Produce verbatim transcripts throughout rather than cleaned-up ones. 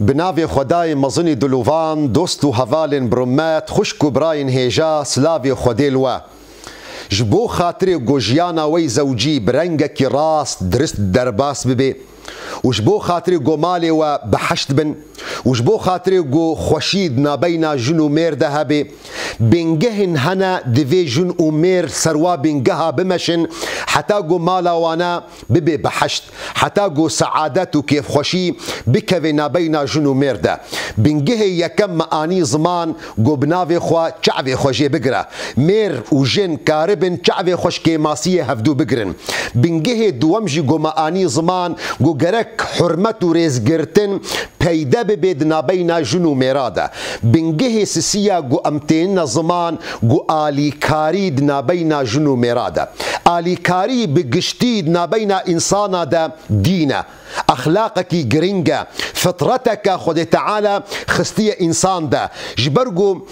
Bi navê Xwedayê mezinî dilovan, dost û hevalên bi rûmet, xwişk û birayên hêja, silavê Xwedê li we. Ji bo xatirê ku jiyana we yî zewcî bi rengekî rast, dirist derbas bibe û ji bo xatirê ku malê we biheşt bin û ji bo xatirê ku xweşî di nabeyna jin û mêr de hebe, bingehên hene divê jin û mêr ser wa bingeha bimeşin, heta ku mala wana bibe biheşt, heta ku seadet û kêfxweşî bikeve nabeyna jin û mêr de. Bingehê yekem me anî ziman ku bi navê xwe çavê xwe jê bigire. Mêr û jin karibin çavê xwe ji kêmasiyê hevdû bigirin. Bingehê duwem jî ku me anî ziman ku gerek hurmet û rêzgirtin peyde bibe di nabeyna jin û mêra de. Bingehê sisiya ku em tênine ziman ku alîkarî di nabeyna jin û mêra de. Alîkarî bi giştî di nabeyna însana de dîn e. Exlaqekî giring e. Fitreteke Xwedê Teala xistiye însan de. Ji ber ku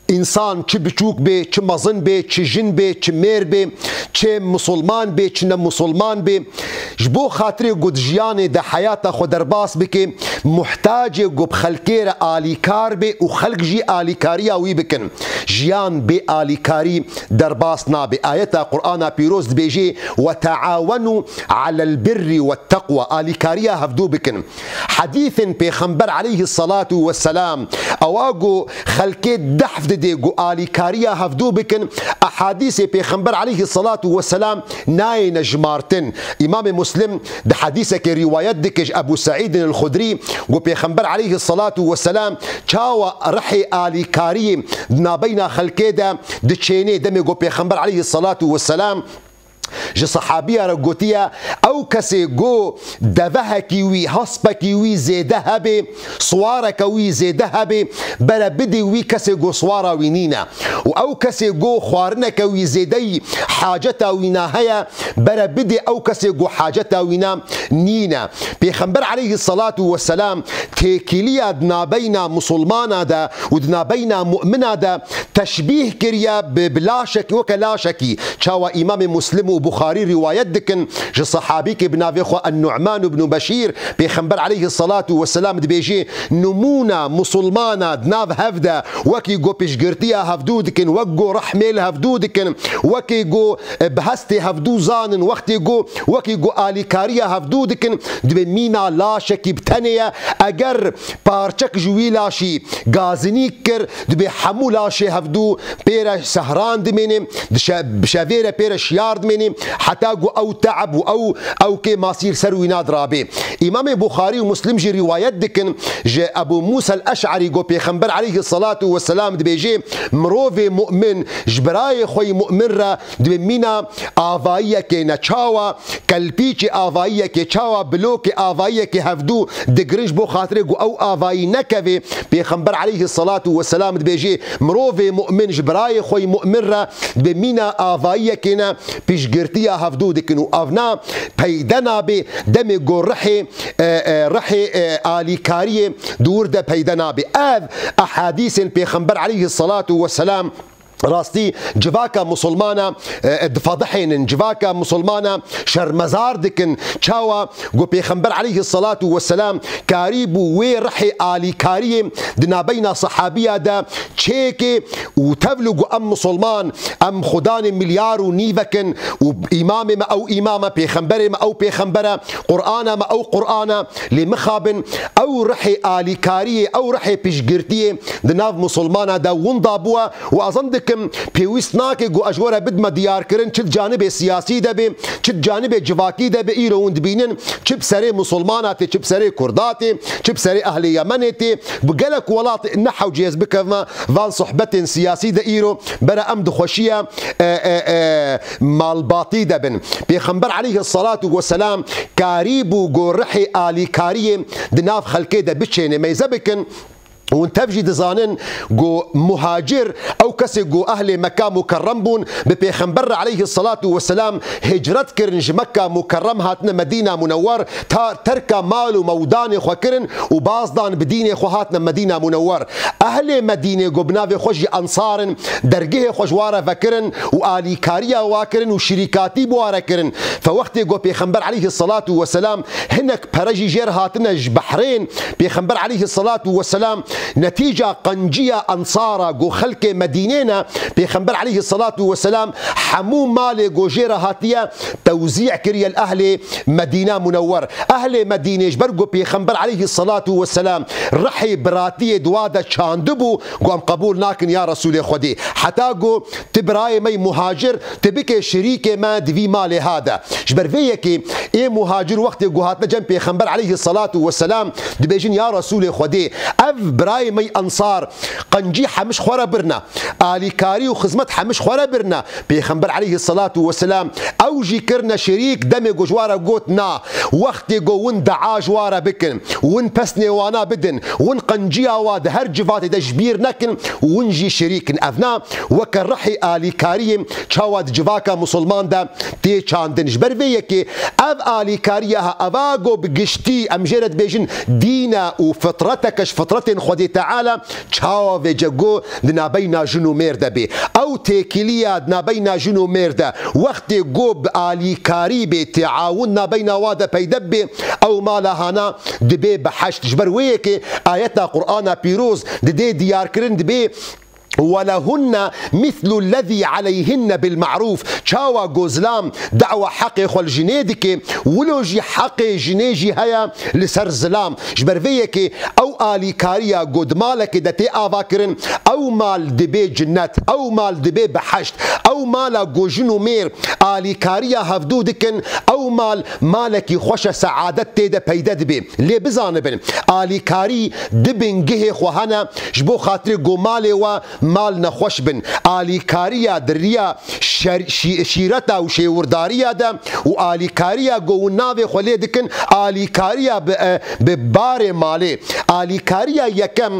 însan çi biçûk bê, çi mezin bê, çi jin bê, çi mêr bê, çi misilman bê, çi ne misilman bê, ji bo xatirê ku di jiyanê de heyata xwe derbas bike, muhtacê ku bi xelkê re alîkar bê û xelk jî alîkariya wî bikin. Jiyan bê alîkarî derbas nabe. Ayeta Qur'ana Pîroz dibêje, "Ve teawenû alel birrî ve teqwa." Alîkariya hevdû bikin. Hedîsên Pêxember aleyhissalatu vesselam, ewa ku xelkê dehf didê ku alîkariya hevdû bikin, ehadîsê Pêxember aleyhissalatu vesselam nayêne jimartin. Îmamê Muslim di hedîsekê rîwayet dike ji Ebû Seîdin el-Xudrî, ku Pêxember aleyhissalatu vesselam çawa rihê alîkariyê di nabeyna xelkê de diçênê, demê ku Pêxember aleyhissalatu vesselam ji sehabiya re gotiye, ew kesê ku devehekî wî, hespekî wî zêde hebe, siwareke wî zêde hebe, bere bidê wî kesê ku siwara wî nîne. Û ew kesê ku xwarineke wî zêde yî haceta wîna heye, bere bidê ew kesê ku haceta wîna nîne. Pêxember aleyhissalatu vesselam têkiliya di nabeyna misilmana de û di nabeyna mu'mina de teşbîh kiriye bi, bi laşekî, weke laşekî. Çawa Îmamê Muslim û Buxarî rîwayet dikin ji sehabîkê bi navê xwe En-Nu'man ibn Beşîr, Pêxember aleyhissalatu vesselam dibêje, nimûna misilmana di nav hev de wekî ku piştgirtiya hevdû dikin, wek ku rehmê li hevdû dikin, wekî ku, e, bi hestê hevdû zanin, wextê ku, wekî ku alîkariya hevdû dikin, dibê mîna laşekî bi tenê ye. Eger parçek ji wî laşî gazinîk kir, dibê hemû laşê hevdû pê re sehran dimêne, dişe-, bi şevê re pê re şiyar dimêne, heta ku ew te'b û ew, ew kêmasî li ser wîna dirabê. Îmamê Buxarî û Muslim jî rîwayet dikin ji Ebû Mûsa el-Eş'erî ku Pêxember aleyhissalatu vesselam dibêje, mirovê mu'min ji birayê xwe yî mu'min re dibê mîna avayiyekê ne. Çawa kelpîçê avayiyekê, çawa bilokê avayiyekê hevdû digirin ji bo xatirê ku ew avayî nekeve. Pêxember aleyhissalatu vesselam dibêje, mirovê mu'min ji birayê xwe yî mu'min re dibê mîna avayiyekê ne, piştgirtiya hevdû dikin û evna peyde nabe demê ku rihê, e, e, rihê, e, alîkariyê di wir de peyde nabe. Ev ehadîsên Pêxember aleyhissalatu vesselam rastî civaka misilmana, e, difedihênin, civaka misilmana şermezar dikin. Çawa ku Pêxember aleyhissalatu vesselam karî bû wê rihê alîkariyê di nabeyna sehabiya de çêkê û tevlû ku em misilman, em xudanê milyar û nîvek in û îmamê me ew îmam e, pêxemberê me ew pêxember e, Qur'ana me ew Qur'an e, lê mixabin ew rihê alîkariyê, ew rihê piştgirtiyê di nav misilmana de winda bûye. Û ez zan dikim, pêwîst nake ku ez ji we re bidime diyarkirin, çi di canibê siyasî de be, çi di canibê civakî de be, îro hûn dibînin, çi bi serê misilmana tê, çi bi serê kurda tê, çi bi serê ehlê Yemenê tê, bi gelek welat ne hewcê ez bikevime van sohbetên siyasî de îro, bere em di xweşiya, e, e, e, malbatî de bin. Pêxember aleyhissalatu vesselam karî bû ku rihê alîkariyê di nav xelkê de biçêne. Meyze bikin, Hûn tev jî dizanin ku muhacir, ew kesê ku ehlê Mekka Mukerrem bûn, bi Pêxember re aleyhissalatu vesselam hicret kirin, ji Mekka Mukerrem hatine Medîna Munewwer, ta terka mal û mewdanê xwe kirin û baz dan bi dînê xwe hatine Medîna Munewwer. Ehlê Medînê ku bi navê xwe jî Ensar in, dergehê xwe ji wa re vekirin û alîkariya wa kirin û şirîkatî bi wa re kirin. Fe wextê ku Pêxember aleyhissalatu vesselam hinek pere jî jê re hatine ji Behrên, Pêxember aleyhissalatu vesselam netîca qenciya Ensara ku xelkê Medînê ne, Pêxember aleyhissalatu vesselam hemû malê ku jê re hatiye tewzî kiriye li ehlê Medîna Munewwer. Ehlê Medînê ji ber ku Pêxember aleyhissalatu vesselam rihê biratiyê di wa de çandibû, ku em qebûl nakin ya Resûlê Xwedê. Heta ku ti birayê me yî muhacir, ti bike şirîkê me di vî malê ha de. Ji ber vê yekê ê muhacir wextê ku hatine cem Pêxember aleyhissalatu vesselam dibêjin ya Resûlê Xwedê, ev birayê me yî Ensar qencî hemiş xwe re birine, alîkarî û xizmet hemiş xwe re birine. Pêxember aleyhissalatu vesselam ew jî kirine şirîk, demê ku ji wa re got na, wextê ku win dua ji wa re bikin, win pesnê wana bidin, win qenciya wa di her civatê de ji bîr nekin, win jî şirîk in. Ev na weke rihê alîkariyê çawa di civaka musulman de tê çandin. Ji ber vê yekê ev alîkariya ha, eva ku bi giştî em jê re dibêjin dîn e û fitreteke ji fitretên Xwedê Teala, çawa vêce ku di nabeyna jin û mêr de bê. Ew têkiliya di nabeyna jin û mêr de, wextê ku bi alîkarî bê, teawun nabeyna wa de peyde bê, ew mala hana dibê biheşt. Ji ber wê yekê ayeta Qur'ana Pîroz didê diyarkirin, dibê: "Welehunne mislu lezî aleyhinne bil ma'rûf." Çawa ku zilam dawa heqê xwe li jinê dike, wilo jî heqê jinê jî heye li ser zilam. Ji ber vê yekê ew alîkariya ku di malekê de tê avakirin, ew mal dibê cinnet, ew mal dibê biheşt. Ew mala ku jin û mêr alîkariya hevdû dikin, ew mal malekî xweş e, seadet tê de peyde dibe. Lê bizanibin, alîkarî di bingehê xwe hene, ji bo xatirê ku malê we mal nexweş bin. Alîkariya di riya şer-, şî-, şîreta û şêwirdariya de û alîkariya ku hûn navê xwe lê dikin, alîkariya bi, e, bi barê malê. Alîkariya yekem,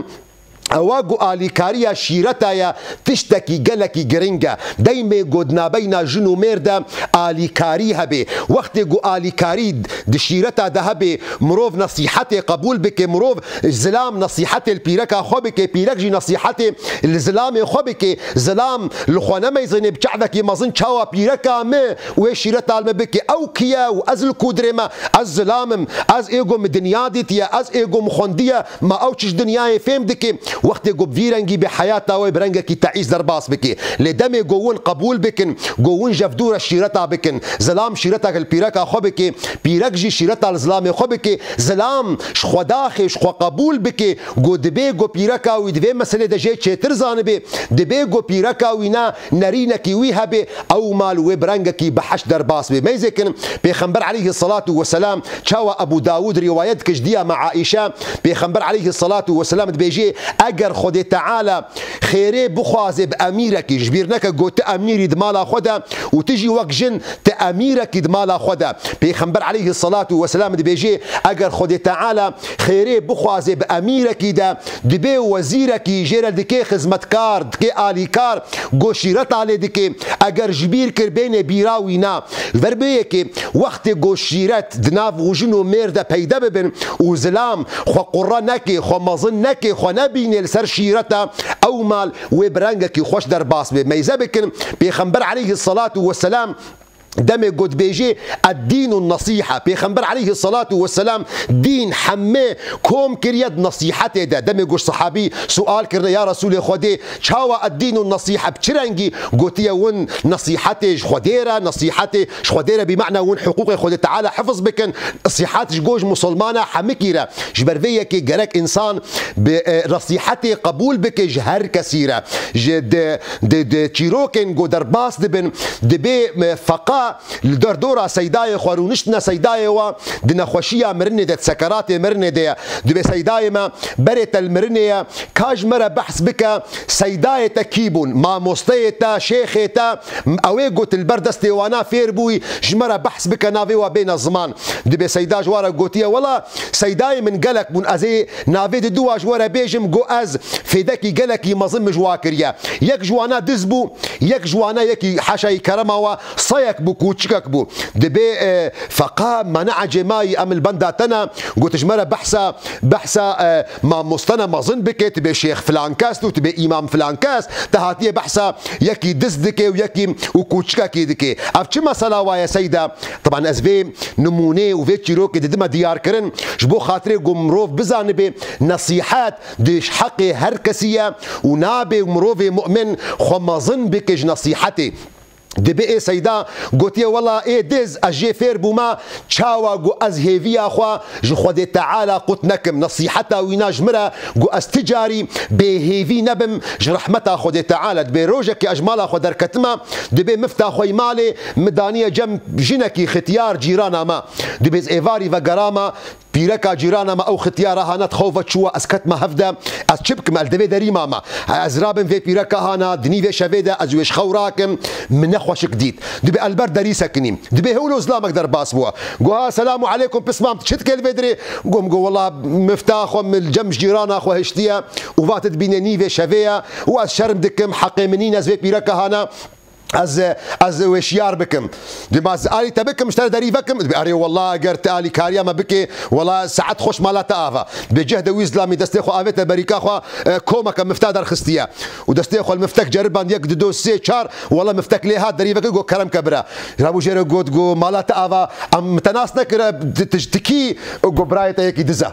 ewa ku alîkariya şîreta ye, tiştekî gelekî giring e. Deymê ku di nabeyna jin û mêr de alîkarî hebe. Wextê ku alîkarî di şîreta de hebe, mirov nesîhetê qebûl bike, mirov, zilam nesîhetê li pîreka xwe bike, pîrek jî nesîhetê li zilamê xwe bike, zilam li xwe nemeyzêne bi çavekî mezin çawa pîreka min wê şîreta li min bike. Ew kî ye û ez li ku dirê me? Ez zilam im, ez ê ku min dinya dîtiye, ez ê ku min xwendiye, ma ew çi ji dinyayê fêm dike? Wextê ku bi vî rengî bê heyata wê bi rengekî teîs derbas bike. Lê demê ku win qebûl bikin, ku win ji hevdû re şîreta bikin, zilam şîreta li pîreka xwe bike, pîrek jî şîreta li zilamê xwe bike, zilam ji xwe daxê, ji xwe qebûl bike, ku dibê ku pîreka wî di vê meselê de jê çêtir zanibe, dibê ku pîreka wî ne nerînekî wî hebe, ew mal wê bi rengekî biheşt derbas be. Meyzêkin, Pêxember aleyhissalatu vesselam, çawa Ebû Dawûd rîwayet dike ji diya me Aîşe, Pêxember aleyhissalatu vesselam dibêje, eger Xwedê Teala xêrê bixwaze bi emîrekî, ji bîr neke got, tu emîrî di mala xwe de û tu jî wek jin, tu emîrekî di mala xwe de. Pêxember aleyhissalatu vesselam dibêje, eger Xwedê Teala xêrê bixwaze bi emîrekî de, dibê wezîrekî jê re dikê xizmetkar, dikê alîkar, ku şîreta lê dikê, eger ji bîr kir, bêne bîra wî na. Ji ber bê yekê, wextê ku şîret di nav jin û mêr de peyde bibin û zilam xwe qurre neke, xwe mezin neke, xwe nebîne li ser şîreta, ew mal wê bi rengekî xweş derbas be. Meyze bikin, Pêxember aleyhissalatu vesselam demê ku dibêje, "Eddînu nesîhe." Pêxember aleyhissalatu vesselam dîn hemê kom kiriye di nesîhetê de. Demê ku ji sehabî sual kirine, "Ya Resûlê Xwedê, çawa eddînu nesîhe, bi çi rengî?" Gotiye, "Win nesîhetê ji Xwedê re, nesîhetê ji Xwedê re, bî mena win hiqûqê Xwedê Teala hifiz bikin." Nesîhet ji go ji musulmana hemikî re. Ji ber vê yekê gerek însan bi, e, nesîhetê qebûl bike ji her kesî re. Ji di, di, di çîrokên ku derbas dibin, dibê, e, feqar Li derdora Seydayê xwe rûniştine Seydayê we di nexweşiya mirinê de, di sekeratê mirinê de ye. Dibê Seydayê me berê te li mirinê ye, ka ji me re behs bike Seydayê te kî bûn, mamosteyê te, şêxê te, ew ê got li ber destê wana fêr bûyî, ji me re behs bike, navê we bêne ziman. Dibê Seyda ji we re gotiye, wela Seydayê min gelek bûn, ez ê navê diduwa ji we re bêjim, got ez fêdekî gelekî mezin min ji wa kiriye. Yek ji wana diz bû, yek ji wana yekî heşayî kerema we, sayek bû, kûçikek bû. Dibê, e, feqa me neecê mayî, em li benda te ne, got ji me re behsa, behsa, e, mamoste ne mezin bike, tu bê şêx filan kes û tu bê îmam filan kes, te hatiye behsa yekî diz dike û yekî û kûçikekî dike. Ev çi mesela waye Seyda? Teban ez vê nimûnê û vê çîrokê didime diyar kirin, ji bo xatirê ku mirov bizanibe, nesîhet di heqê her kesî ye û nabe mirovê mu'min xwe mezin bike ji nesîhetê. Dibê ê Seyda gotiye, wela ê diz ez jê fêr bûma, çawa ku ez hêviya xwe ji Xwedê Teala qut nekim, nesîheta wîna ji min re ku ez ti carî bêhêvî nebim ji rehmeta Xwedê Teala. Dibê rojekê ez ji mala xwe derketime, dibê mifta xwe yî malê min daniye cem jinekî xitiyar cîrana me. Dibê ez êvarî vegerama, pîreka cîrana me ew xitiyara hana di xew ve çûwa, ez ketime hev de, ez çi bikim, ez li devê derî mame. Ez rabim vê pîreka hana, di nîvê şevê de ez wê ji xew rakim, min nexweşik dît. Dibê ez li ber derî sekinîm. Dibê hewlo zilamek derbas bû. Got, ha, selamu aleykum, pismam, tu çi dikê li vê dirê? Got, min got, wela mifta xwe min li cem ji cîrana xwe hiştiye û va tu dibînê nîvê şevê ye û ez şerm dikim, heqê min nîne ez vê pîreka hana. Ez, ez wê şiyar bikim. Dibê ez alî te bikim, ji te re derî vekim. Dibê, erê, wela eger tu alîkariya me bikê, wela saet xweş mala te ava. Dibê cih de wî zilamî destê xwe avête berîka xwe, e, komeke mifta derxistiye. Û destê xwe li miftek ceribandiye, yek, du, sê, çar, wela miftek lê hat, derî vekir, got, kerem ke bira. Rabû jê re got, got, mala te ava, em te nas nekire, tu, tu, tu kî? Got, birayê te yekî diz e.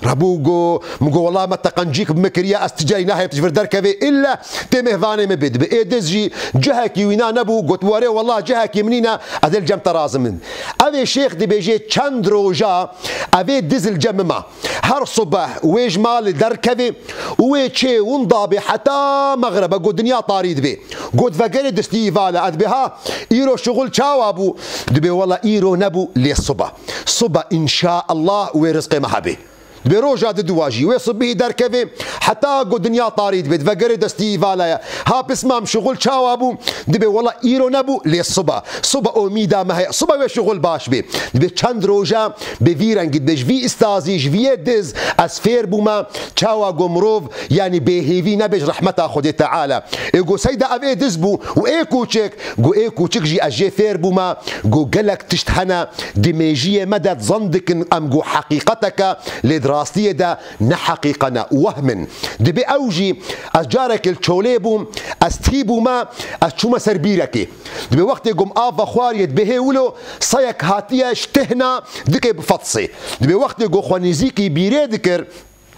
Rabû got, min got, wela me teqencîk bi min kiriye, ez ti carî nahêlim tu ji vir derkevê, îlle tê mêvanê min bê. Dibê ê diz jî cihekî wîna nebû, got, werê, wela cihekî min nîne, ez ê li cem te razim bim. Ev ê şêx dibêje çend roja ev ê diz li cem min ma. Her sibeh wê ji malê derkevê û wê çê winda bê heta mexrebe, got, dinya tarî dibê. Got, vegerê destî îvale, ez dibê ha, îro şixul çawa bû? Dibê, wela îro nebû, lê sibe. Sibe, înşaallah, wê rizqê me hebê. Dibê roja diduwa jî wê sibihî derkevê, heta ku dinya tarî dibê, vegerê destî îvala ye. Ha pismam şixul çawa bû? Dibê wela îro nebû, lê sibe. Sibe omîda me heye. Sibe wê şixul baş bê. Dibê çend roja bi vî rengî dibê. Ji vî îstazî, ji vî yê diz ez fêr bûme, çawa ku mirov, yanî bêhêvî nebe ji rehmeta Xwedê Teala. Ê ku Seyda ev ê diz bû û ê kûçik, ku ê kûçik jî ez jê fêr bûme, ku gelek tişt hene, di mêjiyê me de zan dikin em ku heqîqeteke, lê di rastiyê de ne heqîqe ne, wehm in. Dibê ew jî, ez carekê li Çolê bûm, ez tî bûme, ez çûme ser bîrekê. Dibê wextê ku min av vexwariye, dibê hê wilo sayek hatiye ji tihna dikê bi fetsê. Dibê wextê ku xwe nêzîkî bîrê dikir,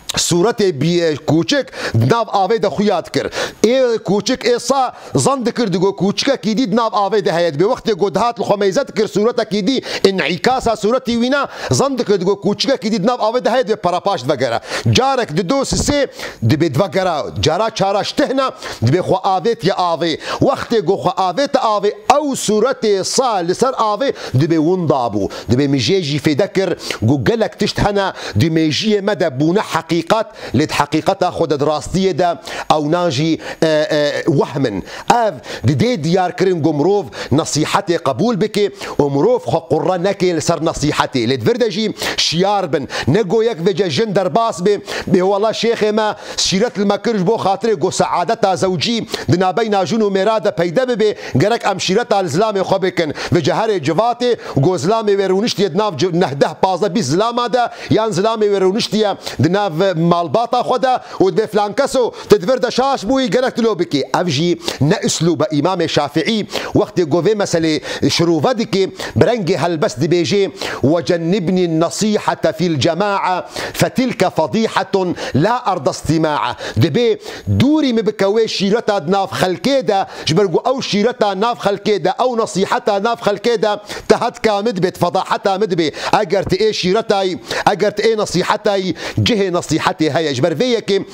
sûretê bî-, kûçik di nav avê de xuya dikir. Ê kûçik ê sa zan dikir, digot kûçikekî dî di nav avê de heye. Dibê wextê ku dihat li xwe meyze dikir, sûretekî dî, înîkasa sûretî wîna zan dikir, digot kûçikekî dî di nav avê de heye, dibê perapaş divegere. Carek, dido, sisê, dibê divegera. Cara çara ji tihna, dibê xwe avêtiye avê. Wextê ku xwe avête avê, ew sûretê sa li ser avê dibê winda bû. Dibê min jê jî fêde kir, ku gelek tişt hene di mêjiyê me de bûne heqîqet, lê di heqîqeta xwe de, di rastiyê de ewna jî, e, e, wehm in. Ev didê diyar kirin ku mirov nesîhetê qebûl bike û mirov xwe qurre neke li ser nesîhetê. Lê di vir de jî şiyar bin. Ne ku yek vêce jin derbas bê, bê wela şêxê me şîret li me kir ji bo xatirê ku seadeta zewcî di navbeyna jin û mêra de peyde bibe, gerek em şîreta li zilamê xwe bikin. Vêce herê civatê ku zilamê wê rûniştiye di nav ci-, neh, deh, pazdeh, bîst zilama de, yan zilamê wê rûniştiye di nav malbata xwe de û dibê filan keso tu di vir de şaş bûyî, gerek tu lo bikî. Ev jî ne uslûbe. Îmamê Şafîî wextê ku vê meselê şirove dike, bi rengê helbest dibêje, "Ve cennibnî nesîhete fîl cema'a, fetilke fedîhetun la arda istima'e." Dibê dûrî min bike wê şîreta di nav xelkê de, ji ber ku ew şîreta nav xelkê de, ew nesîheta nav xelkê de, tehetka min dibê, fedaheta min dibê. Eger tu ê şîretayî, eger tu ê nesîhetayî, cihê nesîhetê heye. Ji ber vê yekê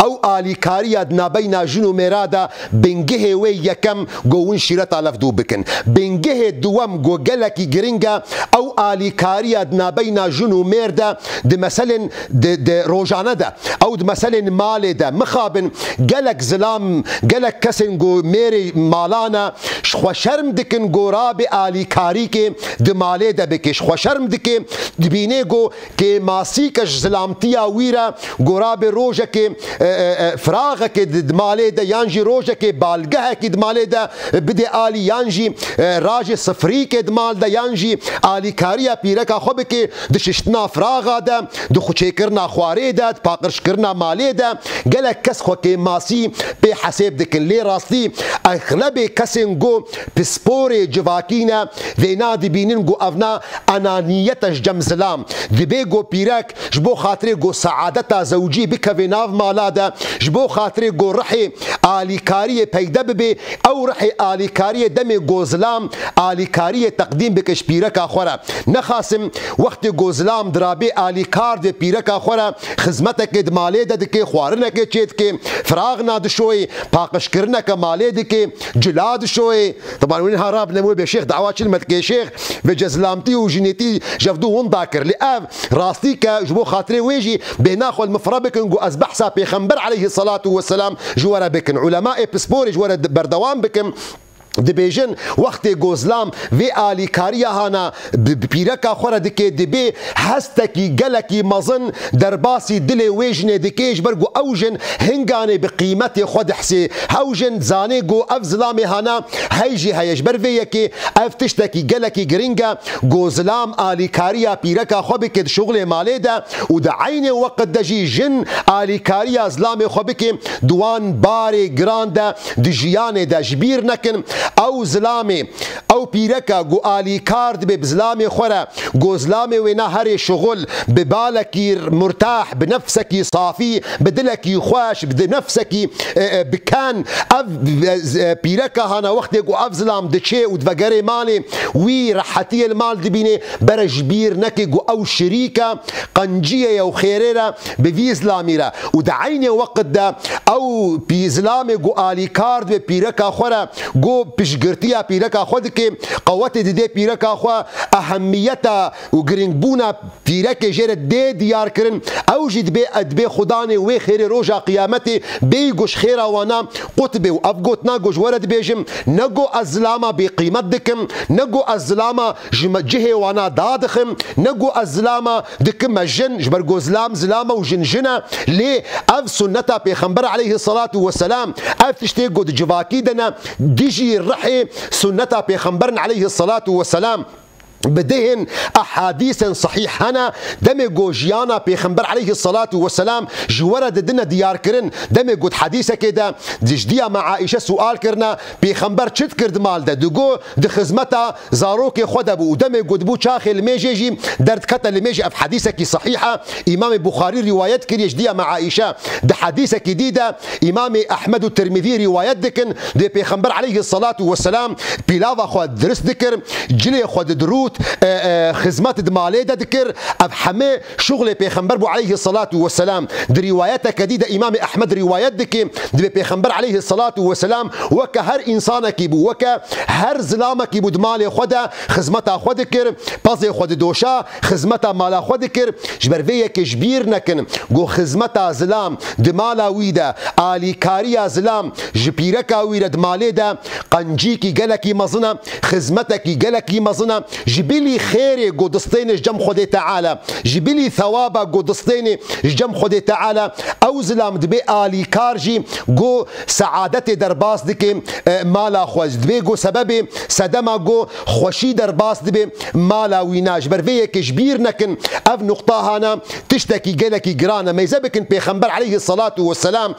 Ew alîkariya di nabeyna jin û mêra de bingehê wê yekem go win şîreta levdû bikin. Bingehê duwem go gelekî giring e, ew alîkariya di nabeyna jin û mêr de di meselên di, di rojane de, ew di meselên malê de. Mixabin gelek zilam, gelek kesên go mêrê malan e, ji xwe şerm dikin go rabê alîkarîkê di malê de bike. Ji xwe şerm dike, dibînê go kêmasîke ji zilamtiya wî re, go rabê rojekê, e, e, e, firaxekê di, di malê de, yan jî rojekê balgehekî di malê de, e, bidê alî, yan jî, e, rajê sifrîkê di mal de, yan jî alîkariya pîreka xwe bike di şiştina firaxa de, di xwe çêkirina xwarê de, di paqirşkirina malê de. Gelek kes xwe kêmasî pê hesêb dikin. Lê rastî exlebê kesên go pisporê civakî ne, vêna dibînin go evna enaniyet e ji cem zilam. Dibê go pîrek ji bo xatirê go saadeta zewcî bikeve nav mala de, ji bo xatirê go rihê alîkariyê peyde bibe, ew rihê alîkariyê demê go zilam alîkariyê teqdîm bike ji pîreka xwe re. Nexasim wextê go zilam dirabê alîkar dê pîreka xwe re xizmeteke di malê de dike, xwarineke çê dike, firaxna dişoyê, paqijkirineke malê dike, cila dişoyê. Teban wî niha rabine wê bê şêx dawa çi me dike şêx, vê cezilamtî û jinêtî ji ev du winda kir. Lê ev rastî ke ji bo xatirê wê jî bêhna xwe li min fire bikin ku ez behsa Pêxember aleyhisselatu vesselam ji we re bikin. Ulemaê pisporê ji we re berdewam bikim. Dibêjin, wextê go zilam vê alîkariya hana bi, bi pîreka xwe re dike, dibê hestekî gelekî mezin derbasî dilê wê jinê dike, ji ber ku ew jin hinganê bi qîmetê xwe dihsê. Ew jin zanê ku ev zilamê hana hey jî heye. Ji ber vê yekê ev tiştekî gelekî giring e ku zilam alîkariya pîreka xwe bike di şuxulê malê de û di eynê weqt de jî jin alîkariya zilamê xwe bike di wan barê giran de di jiyanê de. Ji bîr nekin, ew zilamê, ew pîreka ku alîkar dibe bi zilamê xwe re, ku zilamê wê na herê şuxul, bi balekî murtah, bi nefsekî safî, bi dilekî xweş, bi nefsekî, e, e, bi ken, ev, e, e, pîreka hana wextê ku ev zilam diçê û divegerê malê, wî rehetiyê li mal dibînê, bere ji bîr neke ku ew şirîke qenciyê ye û xêrê re bi vî zilamî re û di eynê weqt de ew pî-, zilamê ku alîkar dibe pîreka xwe re, ku piştgirtiya pîreka xwe dike, qewetê didê pîreka xwe, ehemmiyeta û giringbûna pîrekê jê re dê diyar kirin, ew jî dibê, dibê xudanê wê xêrê roja qiyametê bêyî ku ji xêra wana qut be. Û ev gotina ku ji we re dibêjim, ne ku ez zilama bêqîmet dikim, ne ku ez zilama ji me cihê wana dadixim, ne ku ez zilama dikim me jin, ji ber ku zilam zilama û jin jin e, lê ev sunneta Pêxember aleyhisselatu vesselam, ev tiştê ku di civakî de ne, dijî rihê sunneta Pêxemberin aleyhisselatu vesselam. Bi dihên ehadîsên sehîh hene, demê ku jiyana Pêxember aleyhisselatu vesselam ji we re didine diyarkirin, demê ku di hedîsekê de dijdiya me Aîşe sual kirine, Pêxember çi dikir di mal de? Digo, di xizmeta zarokê xwe de bû û demê ku dibû çaxê limêjê jî derdikete limêjê. Ev hedîsekî sehîh e. Îmamê Buxarî rîwayet kiriye ji diya me Aîşe. Di hedîsekî dî de Îmamê Ehmed û Tirmîzî rîwayet dikin, dê Pêxember aleyhisselatu vesselam pîlava xwe dirist dikir, cilê xwe didirût, e, e, xizmet di malê de dikir. Ev heme şuxlê Pêxember bû aleyhisselatu vesselam. Di rîwayeteke dî de Îmamê Ehmed rîwayet dike, dibê Pêxember aleyhisselatu vesselam weke her însanekî bû, weke her zilamekî bû di malê xwe de xizmeta xwe dikir, pezê xwe didoşa, xizmeta mala xwe dikir. Ji ber vê yekê ji bîr nekin ku xizmeta zilam di mala wî de, alîkariya zilam ji pîreka wî re di malê de qencîkî gelekî mezin e, xizmetekî gelekî mezin e. Ji bilî xêrê ku distêne ji cem Xwedê Teala, ji bilî thewaba ku distêne ji cem Xwedê Teala, ew zilam dibê alîkar jî ku saadetê derbas dike, e, mala xwe. Dibê ku sebebê sedema ku xweşî derbas dibe mala wî na. Ji ber vê yekê ji bîr nekin, ev nuqta hana tiştekî gelekî giran e. Meyze bikin Pêxember aleyhisselatu vesselam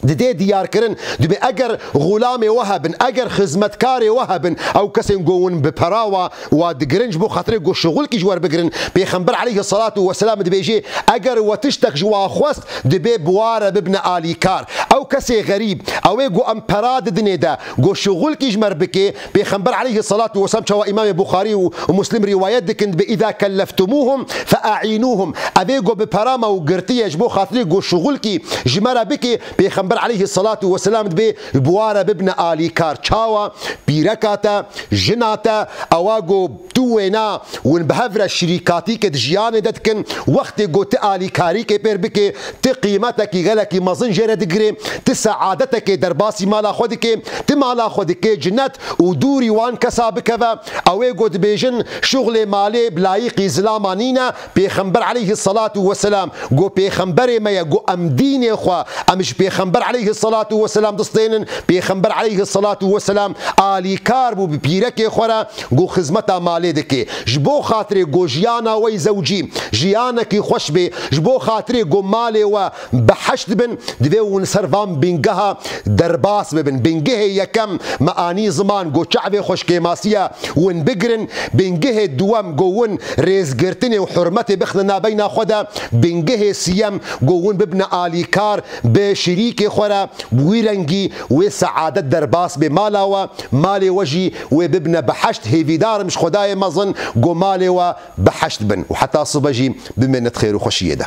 didê diyarkirin, dibê eger xulamê we hebin, eger xizmetkarê we hebin, ew kesên ku hûn bi pera wa, wa digirin, ji bo xatirê ku şixulkî ji we bigirin, Pêxember aleyhisselatu vesselam dibêjê, eger we tiştek ji wa xwest, dibê bi wa re bibne alîkar. Ew kesê xerîb, ew ê ku em pera didinê de, ku şixulkî ji me re bike, Pêxember aleyhissalatu vesselam, çawa Îmamê Buxarî û, û Muslim rîwayet dikin, dibe, "Îza kelleftumuhum fe a'inuhum." Ev ê ku bi pera me û girtiye ji bo xatirê ku şixulkî ji me re bike, Pêxember aleyhissalatu vesselam dibe, "Bi wa re bibine alîkar." Çawa? Pîreka te, jina te, ewa ku tu wêna, win bi hev re şirîkatîkê di jiyanê de dikin, wextê ku ti alîkarîkê pêr bike, ti qîmetekî gelekî mezin jê re digire, ti seadetekê derbasî mala xwe dike, ti mala xwe dike cinet û dûrî wan kesa bikeve. Ew ê ku dibêjin, şuxlê malê bi layîqî zilama nîne, Pêxember aleyhissalatu vesselam, ku pêxemberê me ye, ku em dînê xwe, em ji Pêxember aleyhissalatu vesselam distênin, Pêxember aleyhissalatu vesselam alîkar bû bi pîrekê xwe re, ku xizmeta malê dike. Ji bo xatirê ku jiyana we yî zewcî, jiyanekî xweş bê, ji bo xatirê ku malê we behişt bin, divê hûn ser van bingeha derbas bibin. Bingehê yekem me anî ziman, ku çavê xweşkêmasiya win bigirin. Bingehê duwem, ku win rêzgirtinê û hurmetê bixine nabeyna xwe de. Bingehê siyem, ku win bibine alîkar bi şirîkê xwe re. Bi wî rengî wê seadet derbas bê mala we, malê we jî wê bibine behişt. Hêvîdar im ji Xwedayê mezin, ku malê we behişt bin û heta sibe jî bimêne di xêr û xweşiyê de.